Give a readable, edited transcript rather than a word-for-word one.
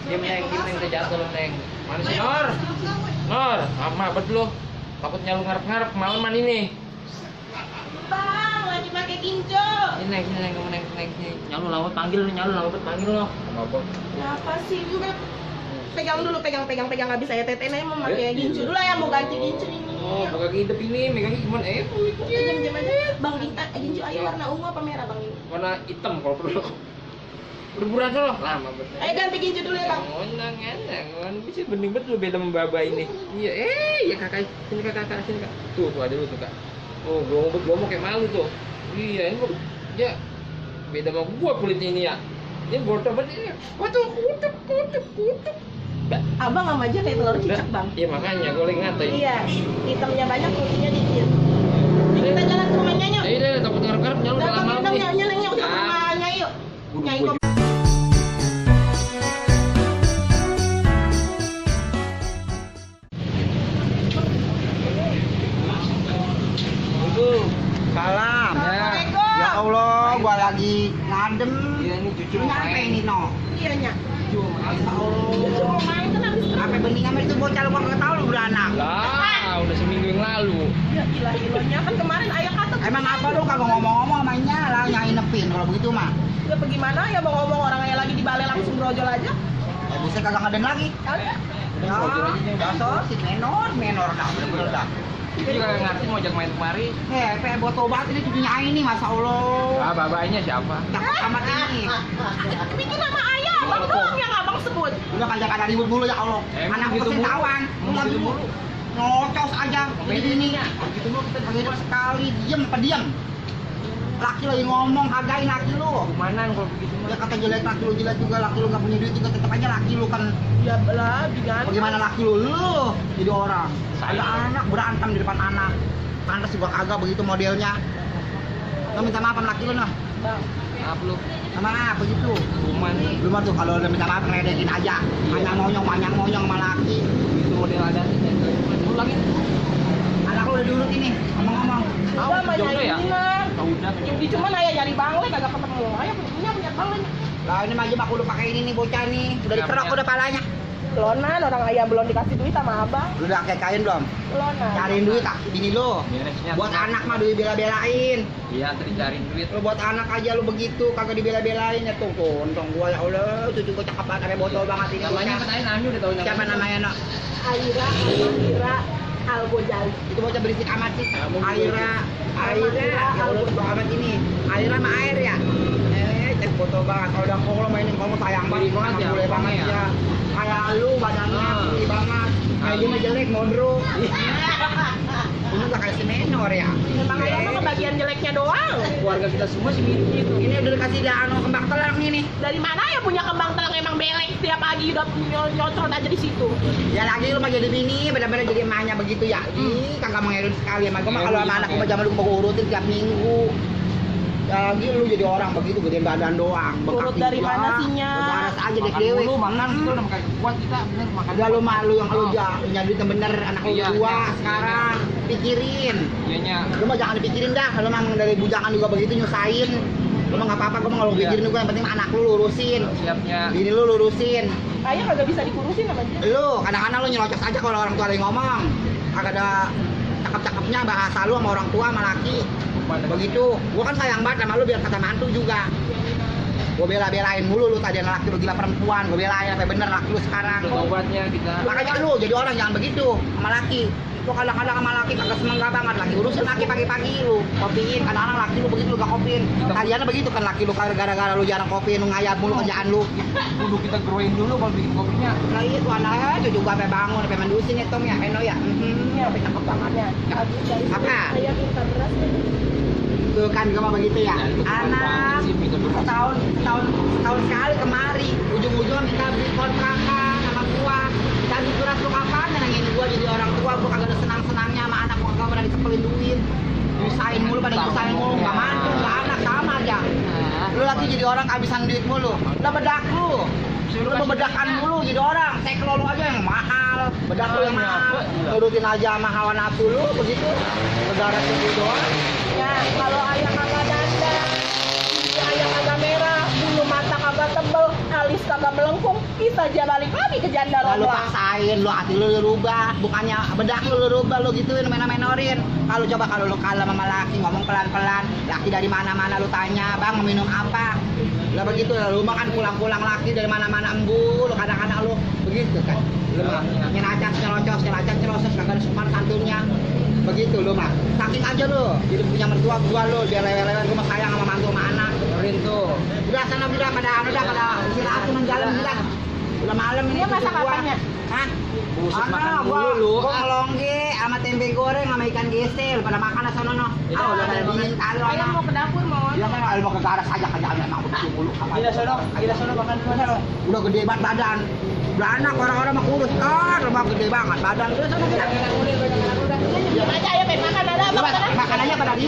Diam Neng, udah jatuh loh Neng. Mana sih Nor? Nor, lama bet lu. Takutnya lu ngarep-ngarep kemalaman ini. Bang, lagi pakai ginjo. Ini Neng, Neng. Nyalu lawat panggil lu, nyalu lawat panggil lo. Apa? Kenapa sih? Udah pegang dulu, pegang nggak bisa ya tetenya mau pakai ginjo dulu ya, mau ganti ginjo ini. Oh, pakai hidup ini, megangnya gimana? Jam aja. Bang, ginjo ayo warna ungu apa merah bang ini? Warna hitam kalau perlu. Berburan loh, lama betul. Ayo ganti ginjo dulu ya bang. Jangan, bisa bening betul beda sama baba ini. Iya, ya kakak, sini kak. Tuh ada lu tuh kak. Oh, gua mau kayak malu tuh. Iya, ini ya beda sama gua kulitnya ini ya. Ini bodoh banget ini. Waduh, kutub. Abang sama aja kayak telur cicak bang. Iya makanya gua lagi ngatain. Iya, hitamnya banyak, putihnya dikit. Kita jalan ke rumahnya yuk. Iya, takut ngarep-ngarep nyalur Udah lama bang, nih. nyaleng ke rumahnya yuk. Nyai kopi. Salam. Assalamualaikum. Ya Allah, gua lagi ngadem. Iya ini cucu Lu nyampe ini no. Iya nyak. Cucu main. Cucu mau main kan habis Apa bening amat itu bocah lu kagak tahu lu beranak. Lah, udah seminggu yang lalu. Ya gila-gilanya kan kemarin ayah kata Emang apa lu kagak ngomong-ngomong sama Nya lah nyai nepin kalau begitu mah. ya bagaimana ya mau ngomong orang ayah lagi di balai langsung brojol aja. Ya bisa kagak ngaden lagi. Kagak. Ya, dasar si menor dah bener-bener dah. Itu juga nggak ngerti mau ajak main kemari. Kayak botol banget ini cucunya ini Masya Allah. Ah, babanya siapa? Cakep amat ini. Bikin nama ayah abang dong yang abang sebut. Udah kagak ada ribut dulu ya Allah. Emang Anak gitu pesen mulu? tawang. Lu Emang lagi gitu mulu. mulu? Ngocos aja. Ini Gitu lu kita kagak sekali diem apa diem. Laki lagi ngomong kagain laki lu. kemana kalau begitu mah? Ya kata jelek laki lu jelek juga, laki lu gak punya duit juga tetap aja laki lu kan. Ya belah dengan. Bagaimana laki lu jadi orang. Ada anak berantem di depan anak. Pantas juga kagak begitu modelnya. Lu minta maaf sama laki lu nah. Bang. Maaf lu, Sama apa gitu. kuman. Lu mah tuh kalau udah minta maaf ngeledekin aja. Manyang monyong sama laki. Itu model ada sih. Lu lagi Anak lu udah diurut ini, ngomong-ngomong. tahu Udah banyak jodoh ya? bilang. Tahu udah. Jadi cuman ayah nyari bangle kagak ketemu. Ayah punya bangle. Lah ini mah aja aku udah pakai ini nih bocah nih. Udah dikerok udah palanya. Lonan orang ayah belum dikasih duit sama abang. Lu udah kayak belum? Lonan. Cariin duit tak bini lu. Beresnya. Buat anak mah duit bela-belain. Iya, tadi cariin duit. Lu buat anak aja lu begitu kagak dibela-belain ya tuh untung gua ya Allah cucu gua cakep banget sampai botol banget ini. Namanya bocah. katanya Nami udah tahu Siapa namanya nak? Aira Al-Ghazali. Itu bocah berisik amat sih. Kamu Aira ya Allah botol amat ini. Aira sama air ya. Cek botol banget. Kalau udah kalau mainin kamu sayang banget. Mirip banget ya, Boleh banget orangnya ya. Kayak lu badannya Ah. putih banget. Kayak dia mah jelek mondro. Ini udah kayak si menor ya. Memang ayah mah kebagian jeleknya doang. Keluarga kita semua sih mirip gitu. Ini udah dikasih dia anu kembang telang ini. Dari mana ya punya kembang telang emang belek setiap pagi udah nyocot aja di situ. Ya lagi lu mah jadi bini, benar-benar jadi emaknya begitu ya. Ih, kagak mengerut sekali sama gua mah kalau sama anak gua zaman dulu gua urutin tiap minggu. Ya lagi lu jadi orang begitu gedein badan doang. Urut dari juga. mana sihnya? Beres aja deh Makan dewe. dulu, makan kita udah makan kuat kita bener makan. Udah lu malu yang lu punya duit yang bener anak lu Iya, berdua iya. sekarang pikirin. Iyanya. Lu mah jangan dipikirin dah, lu mah dari bujangan juga begitu nyusahin. Lu mah enggak apa-apa, gua mah kalau Iya. pikirin juga yang penting anak lu lurusin. Siapnya. Bini lu lurusin. Ayah kagak bisa dikurusin sama dia. Lu kadang-kadang lu nyelocos aja kalau orang tua lagi ngomong. Kagak ada cakep-cakepnya bahasa lu sama orang tua sama laki. Begitu. Gua kan sayang banget sama lu biar kata mantu juga. Gua bela-belain mulu lu tadi anak laki lu gila perempuan, gua belain sampai bener laki lu sekarang. Itu obatnya kita. Makanya lu jadi orang jangan begitu sama laki. Lu kadang-kadang sama laki kagak semangat banget lagi urusin laki pagi-pagi lu kopiin, kadang-kadang laki lu begitu lu gak kopiin. Tadiannya begitu kan laki lu gara-gara lu jarang kopiin, lu ngayap mulu kerjaan lu. Kudu kita groin dulu kalau bikin kopinya. Nah itu anaknya cucu gua sampai bangun, sampai mandusin ya Tom ya, Eno ya. Iya, sampai cakep banget ya. Habis dari situ, Apa? ayah minta beras. Tuh kan gua mah begitu ya. Nah, itu Anak banget sih, minta beras. setahun sekali kemari, ujung-ujung minta beli kontrakan sama gua. Minta beli surat lu kapan nanyain gua jadi orang tua, gua kehabisan duit mulu. Lah bedak lu. Lu bedakan dulu jadi orang. Seklo lu aja yang mahal, bedak lu yang mahal. Nurutin aja sama hawa nafsu lu begitu. Negara itu doang. Ya, kalau ayah kagak dandan, gigi ayah kagak merah, bulu mata kagak tebel, alis kagak melengkung, kita aja balik lagi ke janda Lalu rombong. paksain lu hati lu rubah, bukannya bedak lu rubah lu gituin main-mainorin. Kalau coba kalau lu kalah sama laki ngomong pelan-pelan, laki dari mana-mana lu tanya, "Bang, mau minum apa?" Lah begitu lu makan pulang-pulang laki dari mana-mana embul, lu kadang-kadang lu begitu kan. Lu mah nyeracak celocos kagak ada sopan santunnya. Begitu lu mah. Saking aja lu, hidup punya mertua gua lu, biar lewe-lewe gua mah sayang sama mantu sama anak. Dengerin tuh. Udah sana udah pada istirahat cuman jalan bilang. Udah malam ini Dia masak gua. apanya? Hah? Buset, makan gua, mulu lu. gua ngelongge sama tempe goreng sama ikan gesel pada makan sono no. Itu Udah ada pada dingin kali Ayah ono. mau ke dapur mau. Dia kan mau ke garas aja kerjaan memang udah mulu. Gila sono makan dulu sono. Udah gede banget badan. Udah anak orang-orang mah kurus kan, lemak gede banget badan. Udah sono bilang. Diam aja ya pengen makan ada apa? Makan aja pada di